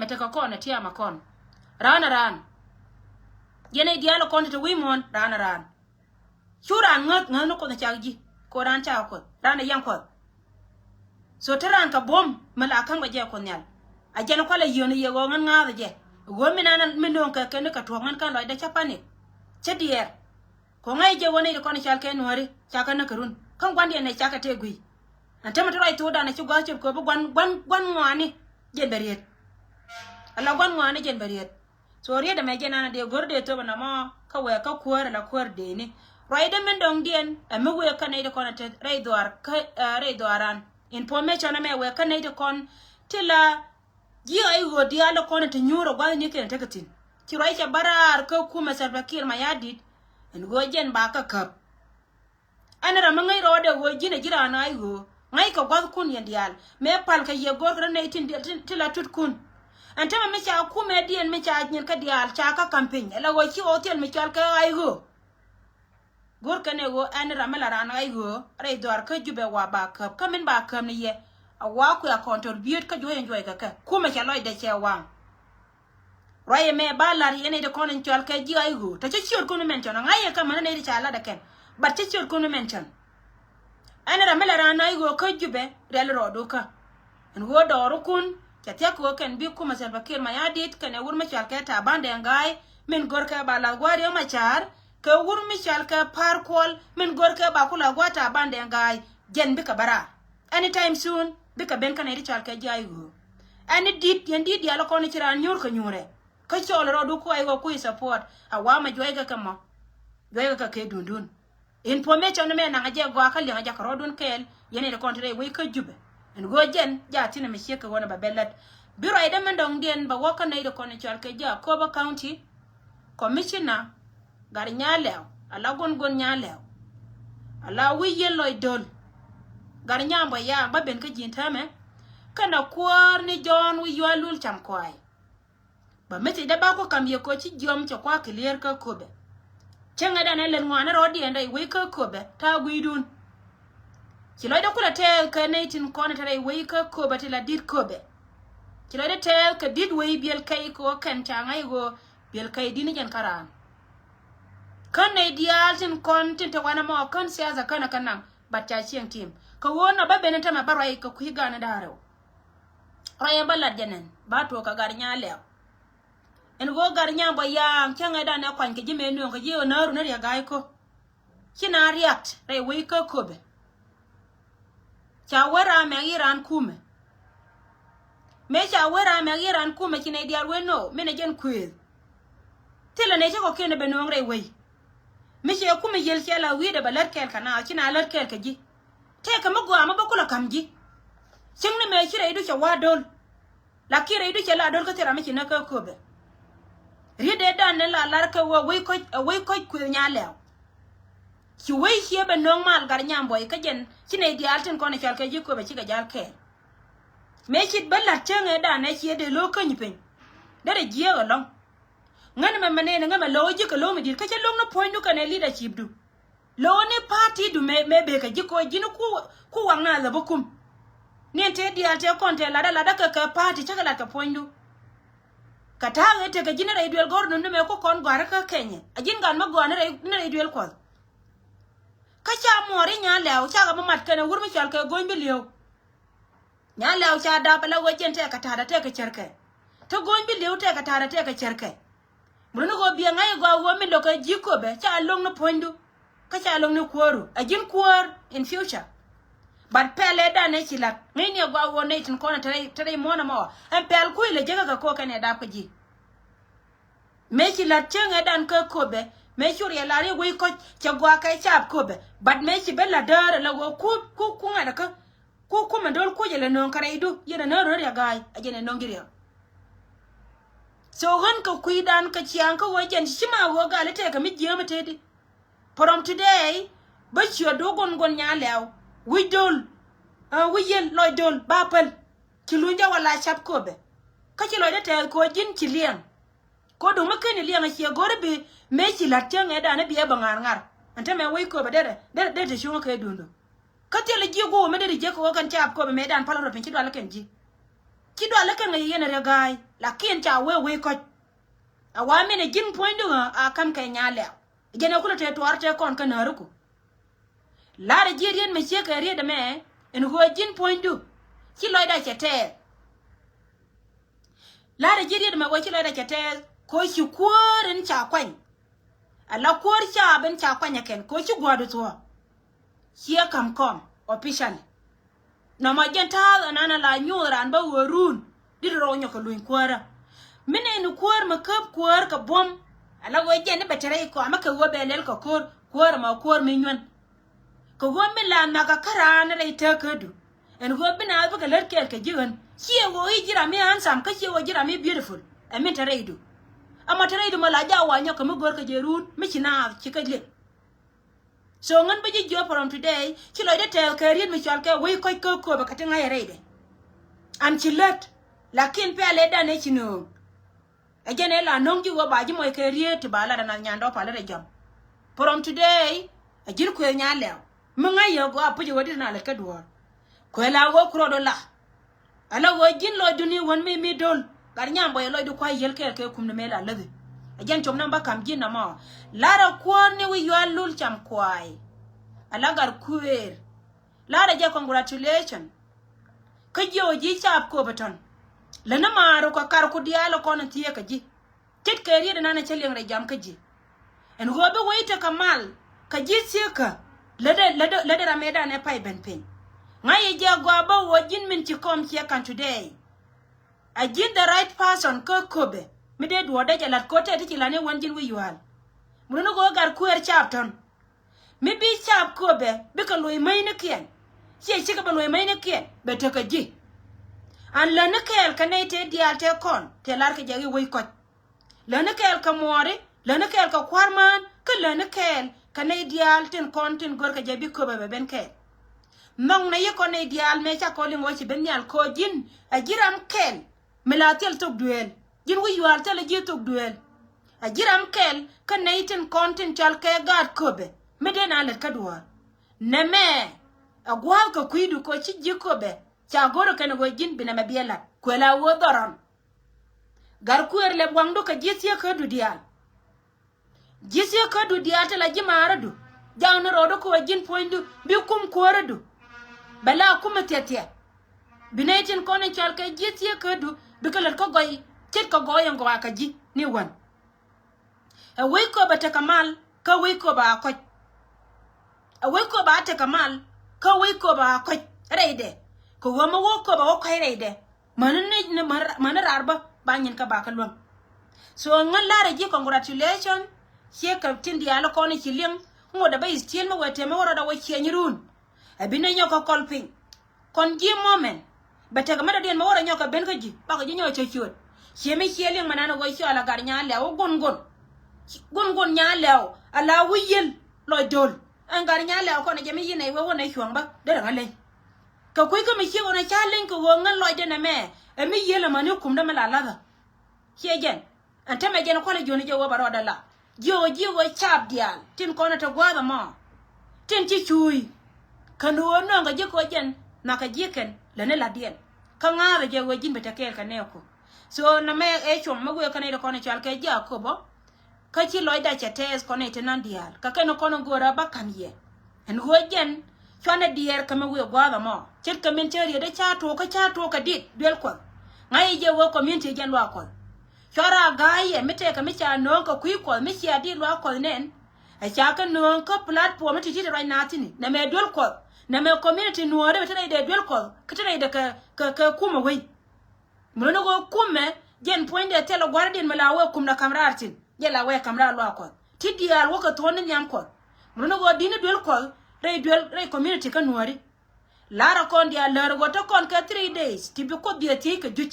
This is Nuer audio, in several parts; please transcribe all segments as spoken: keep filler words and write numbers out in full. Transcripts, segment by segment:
Mɛ tekɛ kɔn ɛ tiamɛ kɔn. Raan ɛ raan. Yɛn ɛ diaal ɛ kɔn te te wi̱i̱ muɔ̱ɔ̱n raan ɛ raan. Cu raan ŋäth ŋäth ni Kuoth ɛ cak ji̱. Ko raan cak Kuoth raan ɛ yɛn Kuoth. So te raan kɛ buɔ̱m mi la ka̱m kɛ jɛ Kuoth Nhial. A jɛn kualɛ yieen yɛ ɣöö ŋän ŋa̱a̱th ɛ jɛ. Ɣöö mi nan mi no̱o̱ŋ kɛ kɛn ni kɛ tuɔ̱k ŋän kɛn lɔcdɛ cä pa̱ni. Cä diɛɛr. Kɛ ŋa̱c jɛ ɣöö nɛy ti kɔn i̱ cɔal kɛ Nuääri ca kɛ näk kɛ run. Kä gua̱ndiɛn ɛ ca kɛ tëë gui̱i̱. Ɛn tämɛ ti ruac thokdan ɛ ci gua̱a̱th cop kɛ ɣöö bi gua̱n gua̱n gua̱n ŋɔaani jɛn bɛ riet. Ala gua̱n ŋɔaani jɛn bɛ riet. So riet ɛmɛ jɛn an a dee go̱r dee thop ɛnɔmɔ kä wɛɛk kä kuäär ala kuäär deeni. Ruacdä min dɔ̱ŋdiɛn ɛ mi wëë kä nɛy ti kɔn ɛ te rɛy dhuaar kä rɛy dhuaaran. Information ɛmɛ wëë kä nɛy ti kɔn ti la ji̱ ɣa̱c ɣöö diaal ɛ kɔn ɛ te nyuur ɛ gua̱thnikiɛn ɛ tekɛ thi̱n. Ci ruac cɛ bä raar kä kumɛ Salva Kiir Mayardit. Ɛn ɣöö jɛn ba kä käp. Ɛn ram mi ŋäc rɔɔdɛ ɣöö ji̱n ɛ ji̱ raan ɣa̱c ɣöö ŋa̱ckɛ gua̱thkun yɛn diaal mëë pal kɛ yɛ go̱rkɛ rɔ nɛy tin ti la tutkun. Ɛn tämɛ mi ca kumɛdiɛn mi ca nyin kä diaal ca kä ka̱m piny ala ɣöö ci ɣɔw thil mi cɔal kɛ ɣa̱c ɣöö. Go̱r kɛn ɛ ɣöö ɛn ram mi la raan ɣa̱c ɣöö rɛy dhɔaar kä Jubɛ wa ba käp kä min ba käp ni yɛ. A wa kuɛ a contribute kä juɔ̱c ɛn juɔc kɛ kɛ kumɛ cɛ lɔcdɛ cɛ waŋ. Ruac ɛmɛ ba la̱r yɛn ɛ ti kɔn in cɔal kɛ ji̱ ɣa̱c ɣöö tɔ cä ciötkun mention a ŋa̱c yɛ kä män in ɛ ti ca lat ɛ kɛn. But cä ciötkun mention. Ɛn ram mi la raan ɣa̱c ɣöö kä Jubɛ rial rɔɔdu kä. Ɛn ɣöö dɔɔrukun cɛ thia̱k kɛ ɣöö kɛn bi kumɛ Salva Kiir Mayardit kɛn ɛ wur mi cɔal kɛ Taban Deng Gai min go̱r kɛ ba lath gua̱a̱r Riek Machar. Kɛ wur mi cɔal kɛ Par Kuol min go̱r kɛ ba ku la gua̱a̱r Taban Deng Gai jɛn bikɛ bä raar. Anytime soon bikɛ ben kä nɛy ti cɔal kɛ ji̱ ɣa̱c ɣöö. Ɛn ni di̱t yɛn di̱t diaal kɔn ci raan nyuur kɛ nyuurɛ. Kä cɔɔl rɔɔdu ku ɣa̱c ɣöö ku i̱ support a wa mɛ juɔc kɛ kɛ mɔ. Juɔc kɛ kɛ kɛ dundun. Information ni mɛ naŋ a jɛ gɔaa kä liɛŋ a jakä rɔɔdun kɛɛl yɛn nɛy ti kɔn ti rɛy wec kä Jubɛ. Ɛn ɣöö jɛn jaa thi̱n ɛmɛ ciek kɛ ɣöö nɛ ba bɛ lät. Bi ruacdä min dɔ̱ŋdiɛn ba wä kä nɛy ti kɔn in cɔal kɛ ji̱ Akobo County. Commissioner Gat Nyalɛw, ala Gungun Nyalɛw, ala Wi̱i̱ Yiël Lɔc Döl. Gat Nyambɔ Yaŋ bä ben kä ji̱n täämɛ. Kɛnɛ kuäär ni Jɔ̱ɔ̱n Wi̱i̱ Yual Lul Cam Kuay. Bä message dee ba ku ka̱m yɛ kɔ ci jiɔam cɛ kua clear kä Köpɛ. Cäŋɛ danɛ lät ŋuan rɔɔdiɛn rɛy wec kä Köpɛ ta̱a̱ gui̱dun. Ci lɔcdɛ kulɛ tɛɛth kɛ nɛy tin kɔn te rɛy wec kä Köpɛ ti la di̱t Köpɛ. Ci lɔcdɛ tɛɛth kɛ di̱t wec biɛl kɛy kɛ ɣöö kɛn ca ŋa̱c ɣöö biɛl kɛy di̱t ni jɛn kä raan. Kän nɛy diaal tin kɔn tin te wanɛ mɔ kän siasa känɛ kɛ naŋ, but ca cieŋ tim kɛ ɣöö nɔ bä ben in tämɛ bä ruac kɛ kui̱ gan in da̱ŋ rɛw. Ruac in bä lat jɛ nɛn ba tuɔɔk kɛ Gat Nyalɛw. Ɛn ɣöö Gat Nyambɔ Yaŋ cäŋɛ danɛ kuany kɛ ji̱ mëë nööŋ kɛ ji̱ ɣöö näär run ni Riɛk Gai kä. Ci na react rɛy wec kä Köpɛ. Ca wee ram mɛk i̱ raan kumɛ. Mëë ca wee ram mɛk i̱ raan kumɛ ci nɛy diaal wee no min ɛ jɛn kuëëth. Thilɛ nɛy cä kɔ̱kiɛn ɛ bɛ nööŋ rɛy wec. Mi cɛ kumɛ yiël cɛ la wi̱i̱dɛ bɛ lät kɛɛl kɛ na ci na lät kɛɛl kɛ ji̱. Tëëkɛ mi gɔaa mi bä kulɛ ka̱m ji̱. Cieŋni mëë ci rɛydu cɛ wa̱a̱ do̱l. Lakin rɛydu cɛ la do̱l kä thil ram mi ci näk kä Köpɛ. Riet dee dan ni la lar kɛ ɣöö wec kɔc, ɛ wec kɔc kuëth Nyalɛw. Ci wec ciɛ bɛ nööŋ mal Gat Nyambɔ Yaŋ kä jɛn ci nɛy diaal tin kɔn ɛ cɔal kɛ ji̱ Köpɛ cikɛ jal kɛɛl. Mëë cit bä la̱t cäŋɛ danɛ ciɛ dee lo̱o̱k käny piny. Derɛ jiääk ɛlɔ̱ŋ. Ŋän mɛ mɛ nɛnɛ ŋä mɛ lo̱o̱k ji̱ kɛ lo̱o̱k mi di̱t kä cä lo̱o̱k ni puɔ̱nydu kɛnɛ leadership du. Lo̱o̱k ni party du mɛ, mɛ bekɛ ji̱ kɔ ji̱n ku, ku waŋ na lɛ bä kum. Ni ɛn te diaal te kɔn te latdä latdä kɛ kɛ party cä kɛ lat kɛ puɔ̱nydu. Kɛ ta̱a̱ ɣee tekɛ ji̱n rɛy duel gɔ̱r nundä mɛ ku kɔn gɔ̱a̱rä kä Kenya. A ji̱n gat mä gɔ̱a̱r ni rɛy, ni rɛy duel Kuɔth. Kä ca muɔɔr i̱ Nyalɛw cakɛ mi mat kɛnɛ wur mi cɔal kɛ go̱ny bi li̱ew. Nyalɛw ca dap ala ɣöö jɛn tɛkɛ ta̱a̱dä tɛkɛ cärkɛ. Te go̱ny bi li̱ew tɛkɛ ta̱a̱dä tɛkɛ cärkɛ. Mun ni ɣöö biɛ ŋa̱c i̱ gɔaa ɣöö mi lo̱kɛ ji̱ Köpɛ ca lo̱ŋ ni puɔ̱nydu. Kä ca lo̱ŋ ni kuääru a ji̱n kuäär in future. But pɛl ɛ danɛ ci la̱t ŋäcni ɛ gɔaa ɣöö nɛy tin kɔn te rɛy, te rɛy muɔ̱ɔ̱n ɛmɔ ɛn pɛl kui̱ lɛ jekä kɛ ko̱o̱k kɛn ɛ dap kä ji̱. Mëë ci la̱t cäŋɛ dan kä Köpɛ mëë cu riɛl la riɛk wec kɔc cɛ gɔaa kɛ caap Köpɛ. But mëë ci ben la̱t däär ɛ la ɣöö ku, ku, ku ŋa̱t ɛ kä. Ku kumɛ do̱l kucɛ lɛ nööŋ kɛ rɛydu yɛn ɛ nööŋ rööriɛ ga̱a̱c a jɛn ɛ nööŋ ji̱ riɛk. So ɣän kɛ kui̱dan kɛ ciaŋ kä ɣöö jɛn ci ma ɣöö gal i̱ tɛkɛ mi jiääm i̱ tëëdi. From today bä ciötdu Gungun Nyalɛw wi̱c do̱l. Ɛ wi̱c yɛl lɔc do̱l ba päl. Ci luny jɛ wala cap Köpɛ. Kä ci lɔcdä tɛɛth kɛ ɣöö ji̱n ci liɛŋ. Kɛ ɣöö duŋ mi ken i̱ liɛŋ a ciɛ go̱r i̱ bi mëë ci la̱t cäŋ ɛ dan i̱ bi ɛ bä ŋa̱r ŋa̱r. Ɛn te mɛ wec Köpɛ derɛ derɛ derɛ te cuŋä kɛ duundu. Kä thilɛ ji̱ guɔ̱ɔ̱k mi deri jiäk kɛ ɣöö kɛn caap Köpɛ mëë dan päl rɔ̱t piny ci dual kɛn ji̱. Ci dual kɛn ŋäc yɛn rɛ ga̱a̱c. Lakin ca wee wei kɔc. A wa min ɛ ji̱n puɔ̱nydu ɣä a ka̱m kɛ Nyalɛw. Jɛn ɛ kulɛ tëë tuɔɔr tëë kɔn kä nääriku. La̱rä ji̱ riet mi ciek kɛ riet ɛmɛ ɛn ɣöö ji̱n puɔ̱nydu ci lɔcda cɛ tɛɛth. La̱rä ji̱ riet ɛmɛ ɣöö ci lɔcda cɛ tɛɛth kɛ ɣöö ci kuäär in ca kuany. Ala kuäär ca ben ca kuany ɛ kɛn kɛ ɣöö ci gua̱a̱du thuɔ̱ɔ̱. Ciɛ ka̱m kɔm officially. Nɔmɔ jɛn ta̱a̱th ɛn an ala nyuuth raan bä ɣöö run dit rɔw nyɔk kɛ luny kuäärä. Mi nɛy ni kuäär mi käp kuäär kɛ buɔ̱m. Ala ɣöö jɛn ni bɛ te rɛy kɔamä kɛ ɣöö bɛ lɛl kɛ ko̱r kuäär ɛmɔ kuäär mi nyuän. Kɛ ɣöö mi la nhɔakä kä raan rɛy tëkädu. Ɛn ɣöö bi naath bikɛ lät kɛɛl kɛ ji̱ ɣän ciɛ ɣöö i̱ ji̱ ram mi handsome kä ciɛ ɣöö ji̱ ram mi beautiful. Ɛ min te rɛydu. Ɛmɔ te rɛydu mɔ la jaak wa nyɔk kɛ mi go̱r kɛ jɛ run mi ci naath ci kä liŋ. So ŋän bä ji̱ jiɔp from today ci lɔcdä tɛɛth kɛ riet mi cɔal kɛ wec kɔc kä kööbä kɛ ti ŋa̱c ɛ rɛydɛ. An ci lät. Lakin pɛl ëëdan ëë ci nööŋ. Ɛ jɛn ëë la nöŋ ji̱ ɣöö ba ji̱ mɔc kɛ riet ti ba lat anath nyandɔ pal ɛ rɛ jɔm. From today ɛ ji̱n kuëëth Nyalɛw mi ŋa̱c yɛ gɔaa puc ɛ ɣöö dit na lät kä duɔ̱ɔ̱r. Kuëë la ɣöö ku rɔɔdu la. Ala ɣöö ji̱n lɔcdun i̱ wän mi mi do̱l gat nyam bɔyɛ lɔcdu kua̱c yiël kɛɛl kɛ kum ni mëë la läthi. Ɛ jɛn com nɔm bä ka̱m ji̱n nɔmɔ. La̱rä kuäär ni wi̱i̱ yual lul cam kua̱a̱y. Ala gat kuëër. La̱rä jɛ congratulation. Kä jiɛ ɣöö ji̱ caap kööbä tɔ̱n. Läni maarä kɔ karku diaal kɔn in thieekä ji̱. Tet kɛ riet ɛnan ɛ cä liɛŋ rɛy jam kä ji̱. Ɛn ɣöö bi wec tekɛ mal kɛ ji̱ thieekä lätdɛ lätdɛ lätdɛ ram ëëdan ɛ pay ben piny. Ŋa̱c yɛ jɛ gɔaa bä ɣöö ji̱n min ci kɔm ciɛ ka̱n today. A ji̱n the right person kä köpɛ mi dee duɔ̱ɔ̱rdɛ jɛ la̱t ko̱t tɛt ti ci la̱t ni wän ji̱n wi̱i̱ yua̱a̱l. Mun ni ɣöö gat kuëër caap tɔ̱n. Mi bi caap köpɛ bikɛ loc mäcnikiɛn. Ciɛ cikɛ bɛ loc mäcnikiɛn bɛ tekɛ ji̱. An lätni kɛɛl kɛ nɛy tëë diaal tëë kɔn tëë la̱rkɛ jɛ i̱ wec kɔc. Lätni kɛɛl kɛ muɔɔri, lätni kɛɛl kɛ kua̱r mään, kä lätni kɛɛl kɛ nɛy diaal tin kɔn tin görkɛ jɛ bi köpɛ bɛ ben kɛɛl. Nhɔknɛ yi kɔn nɛy diaal mëë ca kɔn liŋ ɣöö ci ben nhial kɛ ɣöö ji̱n ɛ ji̱ ram kɛl mi la thil thok duëël. Ji̱n wi̱i̱ yua̱a̱l thilɛ ji̱ thok duëël. Ɛ ji̱ ram kɛl kä nɛy tin kɔn tin cɔal kɛ gaat köpɛ mi dee na lät kä duɔ̱ɔ̱r. Nɛmɛ ɛ gua̱a̱th kɛ kui̱du kɛ ɣöö ci ji̱ köpɛ ca go̱rä kɛn ɛ ɣöö ji̱n bi nɛmɛ biɛ la̱t kuël a ɣöö dhɔrɔn. Gat kuëër lɛp waŋdu kɛ ji̱ thieekädu diaal. Ji̱ thieekädu diaal ti la ji̱ maarädu. Jaw ni rɔɔdu kɛ ɣöö ji̱n puɔ̱nydu bi kum kuäärädu. Bɛ la kum thiathiat. Bi nɛy tin kɔn in cɔal kɛ ji̱ thieekädu bikɛ lät kä gɔy ce̱tkɛ gɔɔy in gɔaa kɛ ji̱ ni wän. Ɛ wec köpɛ tekɛ mal kä wec köpɛ a kɔc. Ɛ wec köpɛ a tekɛ mal kä wec köpɛ a kɔc rɛydɛ. Kɛ ɣöö mi wä köpɛ wä kɔc rɛydɛ. Mäni ni, ni, mäni, mäni raar bä ba nyin kä ba kä luäŋ. So ŋän la̱rä ji̱ congratulation. Ciɛ kɛ tin diaal kɔn i̱ ci liŋ. Ŋot ɛ bä is tiel mi wee tëë mi wä rɔɔdɛ wä ciɛ nyi run. Ɛ bi ni nyɔk kä kɔl piny. Kɔn ji̱ moment bɛ tekɛ mi dɔ̱diɛn mi wä rɔ nyɔk kɛ ben kä ji̱ bakɔ ji̱ nyɔk cä ciööt. Ciɛ mi ciɛ liŋ mɛ nan ɛ wä ciɔ ala gat Nyalɛw wä gun gun. Gun gun Nyalɛw ala wi̱i̱ yiël lɔc do̱l. Ɛn gat Nyalɛw kɔn ɛ jɛ mi yi̱n ɛ wä wä nɛ cuɔ̱ŋ bä derɛ ŋä leny. Kɛ kui̱ kä mi ciek ɣän a ca leny kɛ ɣöö ŋän lɔcdɛ nɛmɛ ɛ mi yiël amäni kumdä mi la la̱thä. Ciɛ jɛn ɛn tämɛ jɛn kualɛ jiöni jɛ ɣöö bɛ rɔɔdɛ la jiök ɛ jiök ɣöö caap diaal tin kɔn ɛ te gua̱a̱th ɛmɔ. Tin ci cuuc kɛn ɣöö nööŋkɛ ji̱ kɛ ɣöö jɛn nhɔakɛ ji̱ kɛn lätni la̱tdiɛn. Kä ŋa̱a̱thɛ jɛ ɣöö ji̱n bi te kɛɛl kɛ nɛɛku. So nɛmɛ ɛ cuɔ̱ŋ mi wëë kä nɛy ti kɔn ɛ cɔal kɛ ji̱ a köpä. Kä ci lɔcda cɛ tɛɛth kɔn i̱ te nan diaal kä kɛn kɔn in göörä bä ka̱m yɛ. Ɛn ɣöö jɛn cuanɛ diɛɛr kɛ mi wi̱i̱ gua̱a̱th ɛmɔ ce̱tkɛ min cä rietdä ca tuɔɔk kä ca tuɔɔk kɛ dit duel Kuɔth. Ŋa̱c i̱ jɛ ɣöö community jɛn luaak Kuɔth. Cuarɛ a ga̱a̱c yɛ mi tëëkɛ mi ca nööŋ kɛ kui̱ Kuɔth mi cia dit luaak Kuɔth nɛn. Ɛ ca kɛ nööŋ kä platform mi ti̱ti̱ ti ruac naath thi̱n i̱ nɛmɛ duel Kuɔth nɛmɛ community nuɔɔri mi te rɛydɛ duel Kuɔth kä te rɛydɛ kɛ kɛ kɛ kumɛ wei. Mi luni ɣöö kumɛ jɛn puɔ̱nydɛ thilɛ gua̱rdiɛn mi la wee kumdɛ ka̱m raar thi̱n. Jɛ la wee ka̱m raar luaak Kuɔth ti diaal wä kɛ thuɔ̱ɔ̱n ni nhiam Kuɔth. Mi luni ɣöö di̱t ni duel Kuɔth rɛy duel rɛy community kä nuääri. La̱rä kɔn diaal läärä ɣöö te kɔn kɛ three days ti bi Kuoth biɛ thiec kɛ juc.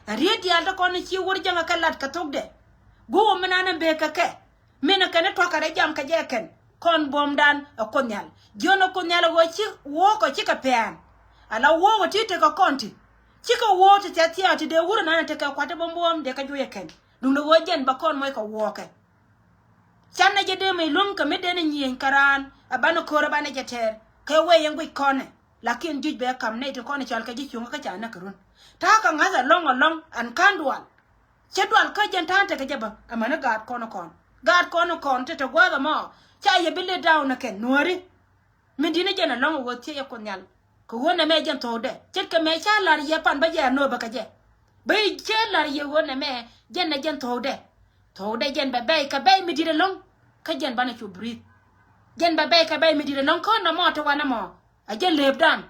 Ɛ riet diaal te kɔn ni ci wur jäŋä kɛ lat kɛ thokdɛ. Guuk ɛ mi nan ɛ bekɛ kɛ min ɛ kɛn i̱ tuakä rɛy jam kɛ jɛ kɛn kɔn buɔ̱mdan ɛ Kuoth Nhial. Jiön ɛ Kuoth Nhial ɛ ɣöö ci wuɔ̱ɔ̱kɔ cikɛ pɛ̈ɛ̈n. Ala wuɔ̱ɔ̱kɔ ti tekɛ kɔn ti cikɛ wuɔ̱ɔ̱k ti thia̱thia̱a̱ ti dee wur ɛ nan ɛ tekɛ kua̱t ti buɔ̱mbuɔ̱m dee kɛ juɔyɛ kɛn. Duundɛ ɣöö jɛn bɛ kɔn muɔc kɛ wuɔ̱ɔ̱kɛ. Canɛ jɛ dee mec luäŋ kɛ mi den ɛ nyiëëny kɛ raan ɛ banɛ ko̱r ɛ banɛ jɛ tɛɛr kɛ wee yɛn guic kɔnɛ. Lakin juc bɛ kam nɛy ti kɔn cɔal kɛ ji̱ cuŋä kä ca näk kɛ run. Ta̱a̱ kɛ ŋa̱th ɛlɔ̱ŋ ɛlɔ̱ŋ ɛn ka̱n dual. Cä dual kä jɛn ta̱a̱ tekɛ jɛ bä amäni gaat kɔn kɔn. Gaat kɔn kɔn te te gua̱a̱th ɛmɔ. Ca yɛ bi let down ɛ kɛn nuääri. Min di̱t ni jɛn ɛlɔ̱ŋ ɛ ɣöö thiecɛ Kuoth Nhial. Kɛ ɣöö nɛmɛ jɛn thuɔ̱kdɛ ce̱tkɛ mɛ ca la̱r yɛ pan bä jɛ anööbä kɛ jɛ. Bä cä la̱r yɛ ɣöö nɛmɛ jɛn ɛ jɛn thuɔ̱kdɛ. Thuɔ̱kdɛ jɛn bɛ bɛy kɛ bɛy mi di̱t ɛlɔ̱ŋ. Kä jɛn banɛ cu breathe. Jɛn bɛ bɛy kɛ bɛy mi di̱t ɛlɔ̱ŋ kä nɔmɔ te wanɛ mɔ. A jɛn lëëpdan.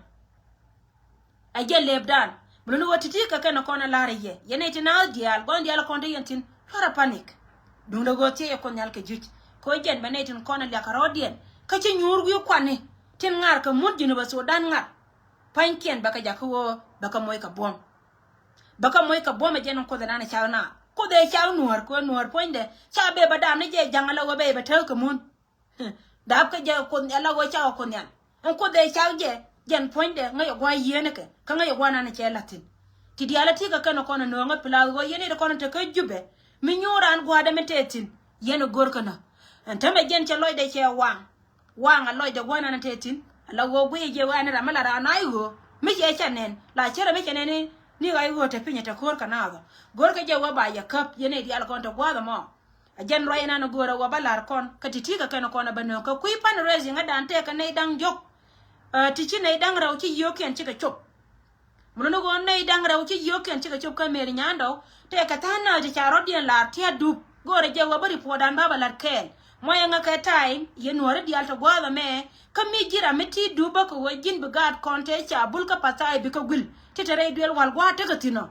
A jɛn lëëpdan. Mi luni ɣöö ti̱ti̱ kɛ kɛn kɔn a la̱r yɛ yɛn nɛy ti naath diaal gua̱n diaal kɔn te yɛn thi̱n. Luarɛ panic. Duundɛ ɣöö thiecɛ Kuoth Nhial kɛ juc. Kɛ ɣöö jɛn bɛ nɛy tin kɔn a liak kɛ rɔɔdiɛn kä ci nyuur wi̱i̱ kuani. Tin ŋa̱r kɛ mun Jinub Sudan ŋa̱r. Pa̱nykiɛn bɛ kɛ jakä ɣöö bɛ kɛ moc kɛ buɔ̱m. Bɛ kɛ moc kɛ buɔ̱m ɛ jɛn in Kuoth ɛ nan ɛ cak naar. Kuoth ɛ cak nuäär kɛ ɣöö nuäär puɔ̱nydɛ ca bɛ bɛ dam ni jɛ ja̱ŋ ala ɣöö bɛ bɛ tääk kɛ mun. Dap kä jɛ Kuoth Nhial la ɣöö cak ɛ Kuoth Nhial. Ɛn Kuoth ɛ cak jɛ jɛn puɔ̱nydɛ ŋäc ɛ gua̱a̱c yieenikɛ kä ŋäc ɛ gua̱a̱c nan ɛ cɛ la̱thi̱n. Ti diaal ɛ ti kɛ kɛn ɛ kɔn ɛ nööŋä pilath ɣöö yɛn i̱ ti kɔn ɛ te kä Jubɛ mi nyuur raan gua̱a̱dɛ mi tɛth thi̱n. Yɛn ɛ go̱r kä nä ɛn tämɛ jɛn cɛ lɔcdɛ cɛ waŋ. Waŋ a lɔcdɛ gua̱a̱c nan ɛ tɛth thi̱n. Ala ɣöö guiy jɛ ɣöö ɛn ram mi la raan a i̱ ɣöö mi cɛ cɛ nɛn la cärɛ mi cɛ nɛn i̱ ni ɣa̱c ɣöö te piny ɛ te ko̱r kɛ naath ɔ. Go̱r kä jɛ ɣöö ba yɛ käp yɛn i̱ diaal kɔn te gua̱a̱th ɛmɔ. A jɛn ruac inan a go̱o̱rä wä bä la̱r kɔn kä ti̱ti̱ kɛ kɛn kɔn a bä nööŋ kɛ kui̱ pan raising ɛ dan tɛk kɛ nɛy da̱ŋ diɔ̱k. Ti ci nɛy da̱ŋ rɛw ci yio̱o̱kiɛn cikɛ cop. Mun ni ɣöö nɛy da̱ŋ rɛw ci yio̱o̱kiɛn cikɛ cop kä Mary Nyandɔw tɛk kɛ tha̱a̱ŋ nääk ti ca rɔ̱diɛn la̱r tia̱t dup. Go̱o̱rä jɛ wä bä report dan bä bä la̱r kɛɛl. Muɔ̱c ɛŋä kɛ time yɛ nuɔ̱ɔ̱ri diaal ti gua̱a̱th ɛmɛ. Kä mi ji̱ ram mi ti dup bä kɛ ɣöö ji̱n bi gaat kɔn tëë ca bul kä pathai bi kä guil ti te rɛy duel wal gua̱a̱th tekɛ thi̱n ɔ.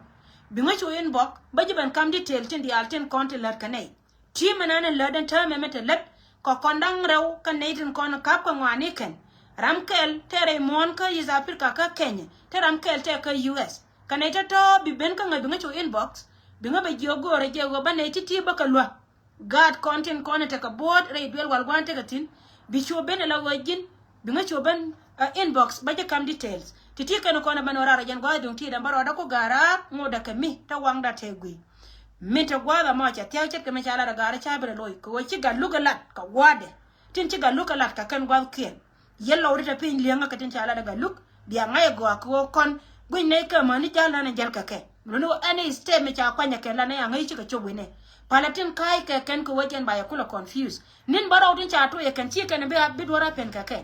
Bi ŋäc cu inbox bä ji̱ ben kam detail tin diaal tin kɔn ti lät kɛ nɛy. Ti mɛ nan in lät in täämɛ mɛ te lät kɛ kɔn da̱ŋ rɛw kä nɛy tin kɔn kap kɛ ŋɔaani kɛn. Ram kɛl tɛrɛ muɔ̱ɔ̱n kä East Africa kä Kenya te ram kɛl tɛ kä U S. Kɛ nɛy tɔ̱tɔ̱ bi ben kä ŋäc bi ŋäc cu inbox bi ŋäc bɛ jiök go̱o̱rɛ jɛ ɣöö bä nɛy ti̱ti̱ bä kɛ luäk. Gaat kɔn tin kɔn in tekɛ bo̱o̱t rɛy duel wal gua̱a̱n tekɛ thi̱n. Bi cu ben ala ɣöö ji̱n bi ŋäc cu ben inbox bä jɛ kam details. Ti̱ti̱ kɛn kɔn in bä nööra rɔ jɛn gua̱a̱th duŋ ti dɛm bä rɔɔdä ku ga̱raar ŋotdä kɛ mi te waŋda te guiy. Min te gua̱a̱th ɛmɔ cɛ thia̱k ce̱tkɛ mi ca lat ɛ ga̱r ca bi rɛ loc kɛ ɣöö ci gat luk ɛ lat kɛ gua̱a̱thdɛ. Tin ci gat luk ɛ lat kɛ kɛn gua̱a̱thkiɛn. Yɛ lɔwdä te piny li̱eŋä kɛ tin ca lat ɛ gat luk bia ŋa̱c ɛ gɔaa kɛ ɣöö kɔn guic nɛy kɛ mäni ja̱l nanɛ jäl kɛ kɛ. Luni ɣöö ɛn i̱ step mi ca kuany ɛ kɛn la nɛy aŋäc cikɛ cop wi̱nɛ. Palɛ tin ka̱a̱c kɛ kɛn kɛ ɣöö jɛn ba yɛ kulɛ confuse. Ni̱n bä rɔw tin ca tuɔc ɛ kɛn ci kɛn bi duɔ̱r a pɛn kɛ kɛ.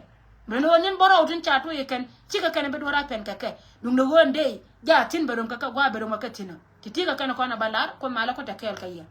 Luni ɣöö ni̱n bä rɔw tin ca tuɔc ɛ kɛn cikɛ kɛn bi duɔ̱r a pɛn kɛ kɛ. Duundɛ ɣöö ɛn dee ja̱ thi̱n bɛ röm kɛ kɛ gua̱a̱th bɛ röm ɛ kɛ thi̱n ɔ. Ti̱ti̱ kɛ kɛn kɔn ɛ bä lar kuoth malä ku te kɛɛl kɛ yɛ.